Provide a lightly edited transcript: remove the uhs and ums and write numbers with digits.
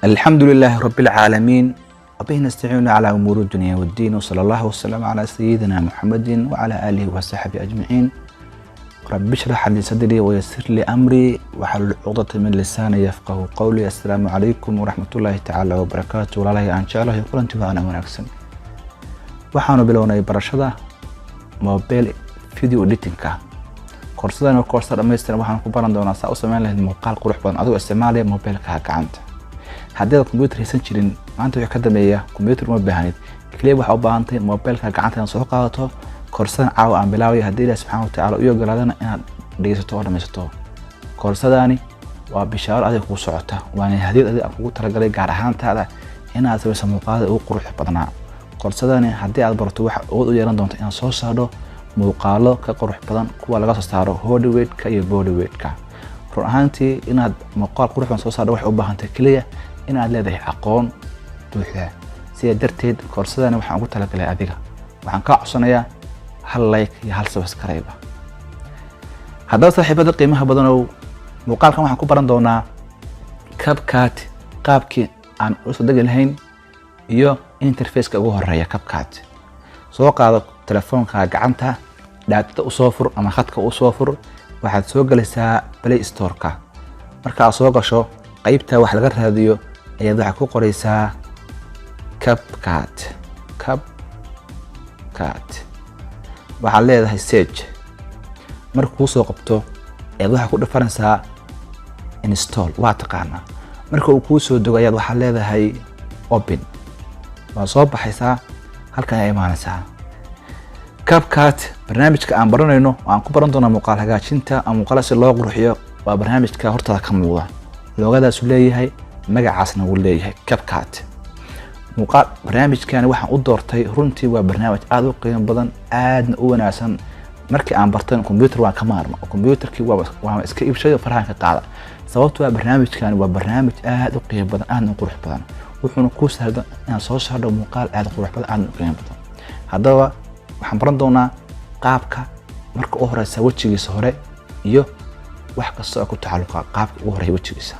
الحمد لله رب العالمين، وبه نستعين على أمور الدنيا والدين، وصلى الله وسلم على سيدنا محمد وعلى آله وصحبه أجمعين. رب اشرح لي صدري ويسر لي أمري واحلل عقدة من لساني يفقه قولي. السلام عليكم ورحمة الله تعالى وبركاته. Walaalahay aan jeclahay, kulanti waana wanaagsan. Waxaanu bilownay barashada mobile video editingka. Koorsadan oo koorsa dhammaystiran, waxaan ku baran doonaa saa u samayn lahayd muuqaal qurux badan adigoo isticmaalaya mobilka gacanta. Haddii aad computer haysan jirin, maanta wixii ka dambeeya computer uma baahanid. Kaliya waxaa u baahantahay mobilka gacanta inaad soo qaadato. Koorsadan caawa aan bilaabay, haddii Ilaah subxaana watacaala u ogolaadana, inaad dhegeysato oo dhammaysato. Koorsadaani waa bishaaro adiga kugu socota, waana hadiyad adiga aan kugu talagalay, gaar ahaantaada, inaad samayso muuqaalada ugu quruxda badnaa. Koorsadani haddii aad barato, waxa awood u yeelan doonta inaad soo saarto muuqaalo ka qurux badan kuwa laga soo saaro Hollywoodka iyo Bollywoodka. Run ahaantii, inaad muuqaal qurux badan soo saarto waxay u baahantahay keliya inaad leedahay aqoon buuxda. Sidaa darteed, koorsadani waxaan ugu talagalay adiga. Waxaan kaa codsanayaa hal like iyo hal subscribe. Haddaba, saaxiibada qiimaha badanow, muuqaalkan waxaan ku baran doonaa CapCut, qaabkii aan usoo degi lahayn iyo interfaceka ugu horeeya CapCut. Soo qaado telefoonka gacanta, datada usoo fur ama khadka usoo fur. Waxaad soo gelaysaa Play Storeka. Marka aad soo gasho, qeybta wax laga raadiyo ayaad waxaad ku qoreysaa CapCut. CapCut waxaad leedahay search. Marka kuu soo qabto ayaad waxaad ku dhafanaysaa install, waa taqaanaa. Marka uu kuu soo dego ayaad waxaad leedahay open. Waa soo baxaysaa, halkan ayaa imaanaysaa. CapCut, barnaamijka aan baranayno oo aan ku baran doona muuqaal hagaajinta ama muuqaala si loo qurxiyo, waa barnaamijka hortaada ka muuqda. Loogadaasu leeyahay, magacaasna wuu leeyahay, CapCut. Muuqaal barnaamijkani waxaan u doortay, runtii waa barnaamij aada u qiimo badan, aadna u wanaagsan. Markii aan bartay computer waan ka maarma oo computerkii waa iska iibshay oo farahan ka qaada. Sababto waa barnaamijkani waa barnaamij aada u qiimo badan, aadna u qurux badan, wuxuuna kuu sahlo inaad soo saardo muuqaal aada u qurux badan, aadna u qiimo badan. Haddaba, waxaan baran doonaa qaabka marka u horeysa wejigiisa hore iyo wax kasta oo ku tacalluqa qaabka ugu horeeya wejigiisa.